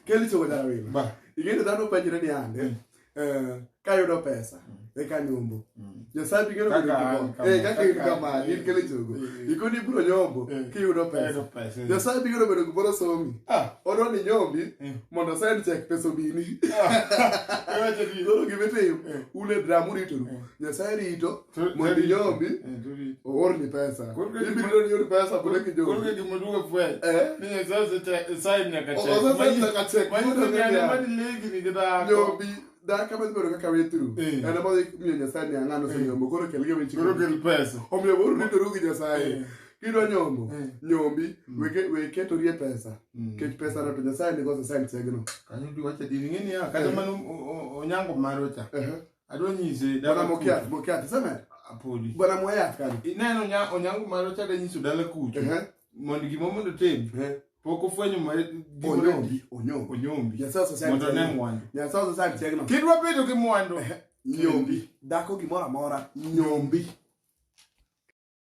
Keli chogo jarawino. Ba. Ing'eyo dhano penjre ni ande. Eh, kayudo pesa eka nyombo. Nyasaye biro Kaka bedo an gimoro. kama, Eh, kaka in kaka kama, an, in kele chogo. eh. Ikoni ibiro nyombo Eh. kiyudo pesa. Kayudo pesa, eh. Nyasaye biro bedo gimoro somi. Ah. Odwa ni nyombi Eh. mondo send check pesa obini. Iwacho ni- Koro gima itim, Eh. un e drum uritoru. Nyasaye rito To- mondo to- inyombi Eh, to rito. oorni pesa. Koro ka Ibiro ni yud pesa koro Koro kinyombi. ka gima duogo fweny. Eh. Ni Nyasaye osesign nyaka check. Osesign nyaka check. Manyiso Mondo ni an ng'e ema dilegni gi dhako. Nyombi dhako ma dhi bedo kaka way through. Eh. En ema dhi miyo Nyasaye ni ang'ano osenyombo koro kel gima ichiko. Koro kel pesa. Omiyo weuru ritoru gi Nyasaye. Eh. Kidwa nyombo, Eh. nyombi, we ketorie pesa. Nikech pesa no to Nyasaye nigo osesign chegno. Kanyo diwacho adier ing'e niya kata mana onyango marwa cha. Ehe. Adwa nyise Bwana dala Mokiat, kucho. Mokiat, isemer? Apodi. Bwana Moyath kanyo. Ineno onyango marwa cha danyiso dala kucho. Ehe. Mondo gima mondo otim. Ehe. Pok ofwenyo ma gimoro Onyombi, onyombi. onyombi. Nyasaye osesign Mondo one chegno. mwandu. Nyasaye osesign chegno. Kidwa bedo gi mwandu. Nyombi. Dhako gimoro amora, nyombi.